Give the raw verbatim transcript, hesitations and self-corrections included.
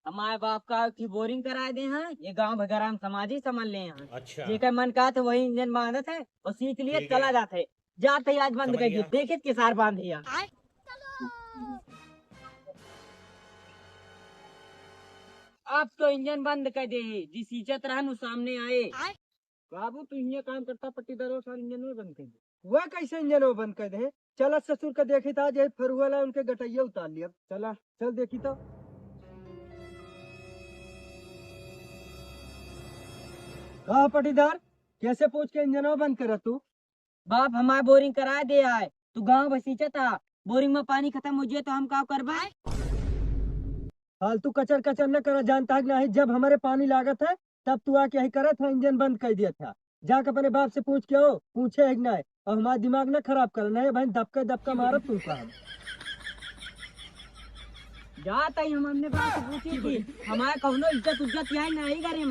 हमारे बाप का की बोरिंग कराए दे हैं, ये गांव भगराम समाज ही समझ ले हैं। अच्छा। जेकर मन का तो वही इंजन बांधत है और सीख लिए ठीक है। चला जात है। जात है आज बंद समझ कर दिए, गया। देखित के सार बांध दिया। अब तो इंजन बंद कर दे, जिस इज्जत रहन उ सामने आए। बाबू, तू हियां काम करता, पट्टीदार, वो सार इंजन में बंद कर दे। वह कैसे इंजन में बंद कर दे? चला ससुर का देखी था, जे फरुआ ला उनके गटैया उतार लिया। चला, चल देखी तो। कहा पट्टीदार, कैसे पूछ के इंजन में बंद करा तू? बाप, हमार बोरिंग कराए दे आए, तू गांव बसीचत आ, बोरिंग में पानी खत्म हो जाए तो हम का करबे? फालतू कचर कचर न करा, जानता है कि नहीं, जब हमारे पानी लागत है तब तू आके यही करत है, इंजन बंद कर दिया था। जाके अपने बाप से पूछ के आओ, पूछे है कि नहीं, और हमारा दिमाग न खराब कर, नहीं भाई दबका दबका मारब तुमका हम। जात ही हम अपने बाप से पूछी कि हमारा कौनो इज्जत उज्जत यहाँ नहीं करे।